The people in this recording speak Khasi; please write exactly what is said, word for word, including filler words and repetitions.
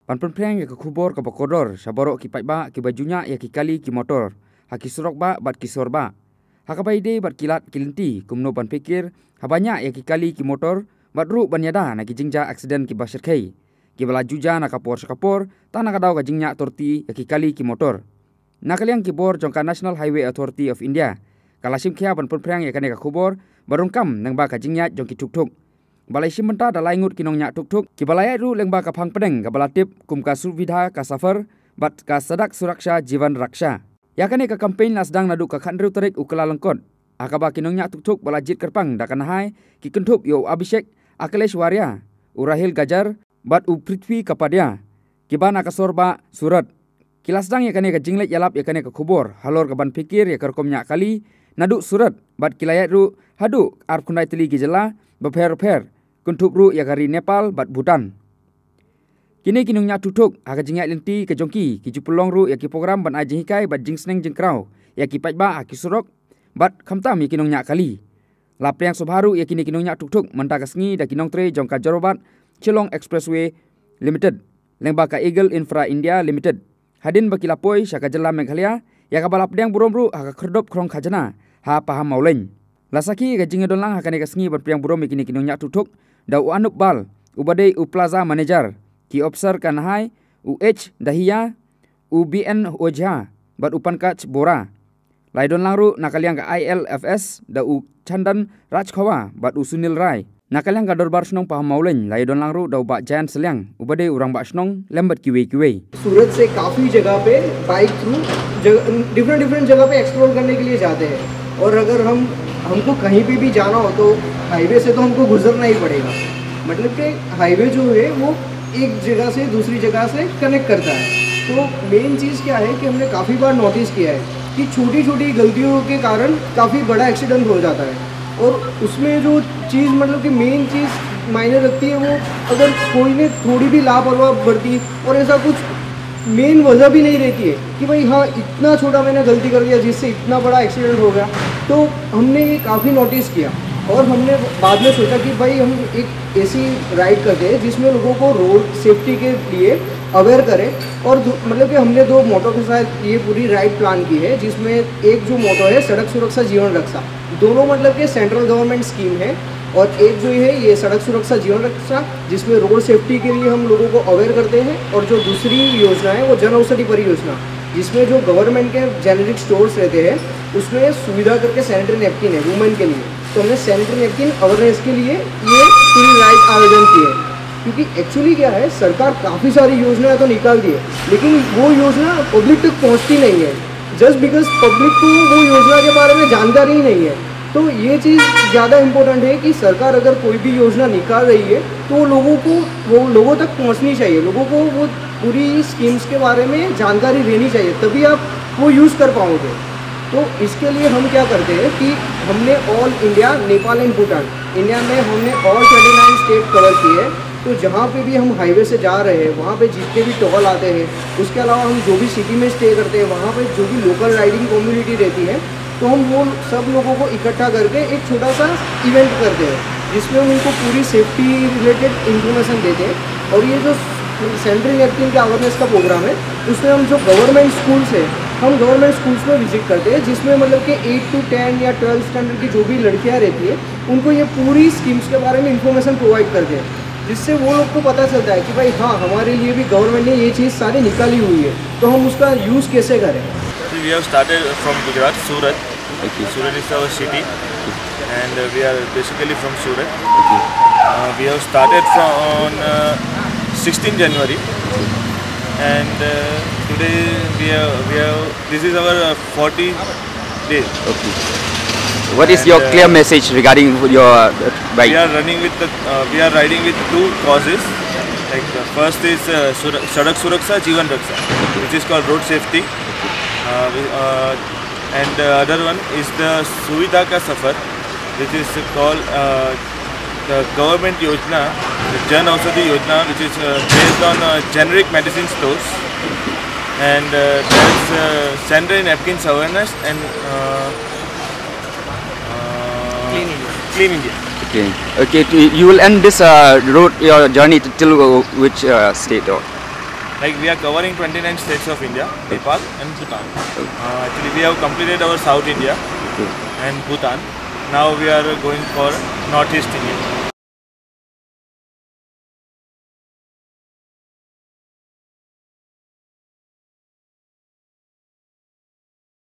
Ban pynphriang ïa ka khubor kaba kordor sha baroh ki paidbah kiba ju ñiah ïa ki kali ki motor ha ki surok bah bad ki sor bah, ha kaba ïadei bad ki lad ki lynti kumno ban phikir haba ñiah ïa ki kali ki motor, bad ruh ban ïada na ki jingjia aksiden kiba shyrkhei kiba la ju jia na ka por sha ka por, tang na ka daw ka jingñiah torti ïa ki kali ki motor. Na ka liang ki bor jong ka National Highway Authority of India ka la shim khia ban pynphriang ïa kane ka khubor ba rung kam lyngba ka jingïaid jong ki thukthuk. Ba la shim bynta da lai ngut ki nongñiah thukthuk kiba la ïaid ruh lyngba ka phang pdeng kaba la tip kum ka Suvidha Ka Safar bad ka Sadak Suraksha Jeevan Raksha. Ïa kane ka campaign la sdang naduh ka khathynriew tarik u Kyllalyngkot, ha kaba ki nongñiah thukthuk ba la jied kyrpang da ka Nahai ki kynthup ïa u Abhishek Akhilesh Warya, u Rahil Gajjar bad u Prithvi Kapadia, kiba na ka sor bah Surat. Ki la sdang ïa kane ka jingleit ïalap ïa kane ka khubor halor kaban phikir ïa ka rukom ñiah kali naduh Surat, bad ki la ïaid ruh haduh arphew khyndai tylli ki jylla bapher bapher, kynthup ruh ïa ka ri Nepal bad Bhutan. Kine ki nongñiah thukthuk ha ka jingïaid lynti ka jong ki, ki ju pynlong ruh ïa ki program ban ai jinghikai bad jingsneng jingkraw ïa ki paidbah ha ki surok, bad khamtam ïa ki nongñiah kali. La pdiang sngewbha ruh ïa kine ki nongñiah thukthuk mynta ka sngi da ki nongtrei jong ka Jorabat Shillong Expressway Limited lyngba ka Eagle Infra India Limited, hadien ba ki la poi sha ka jylla Meghalaya, ïa kaba la pdiang burom ruh ha ka khyrdop khrong khajna ha Pahammawlein. La sakhi ïa ka jingïadonlang ha kane ka sngi ban pdiang burom ïa kine ki nongñiah thukthuk da u Anup Bal, uba dei u Plaza Manager, ki ophisar ka Nahai, u H Dahiya, u B N Ojha bad u Pankaj Bora. La ïadonlang ruh na ka liang ka I L F S da u Chandan Rajkhawa bad u Sunil Rai. Na ka liang ka Dorbar Shnong Pahammawlein la ïadonlang ruh da u Bah Jayant Sylliang, uba dei u Rangbah Shnong, lem bad kiwei kiwei. सूरत से काफ़ी जगह पे बाइक थ्रू डिफरेंट डिफरेंट जगह पे एक्सप्लोर करने के लिए जाते हैं। और अगर हम हमको कहीं पे भी जाना हो तो हाईवे से तो हमको गुजरना ही पड़ेगा। मतलब कि हाईवे जो है वो एक जगह से दूसरी जगह से कनेक्ट करता है। तो मेन चीज़ क्या है कि हमने काफ़ी बार नोटिस किया है कि छोटी छोटी गलतियों के कारण काफ़ी बड़ा एक्सीडेंट हो जाता है। और उसमें जो चीज़, मतलब कि मेन चीज़ मायने रखती है, वो अगर कोई ने थोड़ी भी लापरवाह बरती और ऐसा कुछ मेन वजह भी नहीं रहती है कि भाई हाँ, इतना छोटा मैंने गलती कर दिया जिससे इतना बड़ा एक्सीडेंट हो गया। तो हमने ये काफ़ी नोटिस किया और हमने बाद में सोचा कि भाई हम एक ऐसी राइड करते हैं जिसमें लोगों को रोड सेफ्टी के लिए अवेयर करें। और दू- मतलब कि हमने दो मोटो के साथ ये पूरी राइड प्लान की है, जिसमें एक जो मोटो है सड़क सुरक्षा जीवन रक्षा, दोनों मतलब कि सेंट्रल गवर्नमेंट स्कीम है, और एक जो है ये सड़क सुरक्षा जीवन रक्षा, जिसमें रोड सेफ्टी के लिए हम लोगों को अवेयर करते हैं, और जो दूसरी योजना है वो जन औषधि परियोजना, जिसमें जो गवर्नमेंट के जेनेरिक स्टोर्स रहते हैं, उसमें सुविधा करके सैनिटरी नैपकिन है वुमेन के लिए। तो हमने सैनिटरी नैपकिन अवेयरनेस के लिए ये पूरी राइड आयोजन की है, क्योंकि एक्चुअली क्या है, सरकार काफ़ी सारी योजनाएं तो निकालती है, लेकिन वो योजना पब्लिक तक पहुंचती नहीं है, जस्ट बिकॉज पब्लिक को वो योजना के बारे में जानकारी ही नहीं है। तो ये चीज़ ज़्यादा इम्पोर्टेंट है कि सरकार अगर कोई भी योजना निकाल रही है तो वो लोगों को, वो लोगों तक पहुंचनी चाहिए, लोगों को वो पूरी स्कीम्स के बारे में जानकारी देनी चाहिए, तभी आप वो यूज़ कर पाओगे। तो इसके लिए हम क्या करते हैं कि हमने ऑल इंडिया, नेपाल एंड भूटान, इंडिया में हमने ऑल ट्वेंटी नाइन स्टेट कवर किए हैं। तो जहाँ पे भी हम हाईवे से जा रहे हैं, वहाँ पे जितने भी टोल आते हैं, उसके अलावा हम जो भी सिटी में स्टे करते हैं, वहाँ पे जो भी लोकल राइडिंग कम्युनिटी रहती है, तो हम वो सब लोगों को इकट्ठा करके एक छोटा सा इवेंट करते हैं, जिसमें हम उनको पूरी सेफ्टी रिलेटेड इन्फॉर्मेशन देते हैं। और ये जो सेंट्रल नैपकिन के अवेयरनेस का प्रोग्राम है, उसमें हम जो गवर्नमेंट स्कूल्स है, हम गवर्नमेंट स्कूल्स में विजिट करते हैं, जिसमें मतलब कि एट टू टेन या ट्वेल्थ स्टैंडर्ड की जो भी लड़कियाँ रहती है, उनको ये पूरी स्कीम्स के बारे में इन्फॉर्मेशन प्रोवाइड करते हैं, जिससे वो लोग को पता चलता है कि भाई हाँ, हमारे लिए भी गवर्नमेंट ने ये चीज़ सारी निकाली हुई है, तो हम उसका यूज़ कैसे करें। We have started from Gujarat, Surat. Okay. Surat is our city, and uh, we are basically from Surat. Okay. Uh, we have started from on uh, sixteenth January, and uh, today we are we are this is our uh, forty day. Okay. What is your uh, clear message regarding your uh, bike? We are running with the uh, we are riding with two causes. Like the first is uh, Sura- Sadak Suraksha Jeevan Raksha, which is called road safety. Uh, we- uh, and the other one is the Suvidha Ka Safar, which is called uh, the government yojana, the Jan Aushadhi Yojana, which is uh, based on uh, generic medicine stores, and uh, that's uh, sanitary napkins awareness and uh, uh, Clean India. Clean India. Okay. Okay. To, you will end this uh, road your journey to, till uh, which uh, state or? Like, we are covering twenty-nine states of India, Nepal and Bhutan. Uh, actually, we have completed our South India and Bhutan. Now we are going for Northeast India.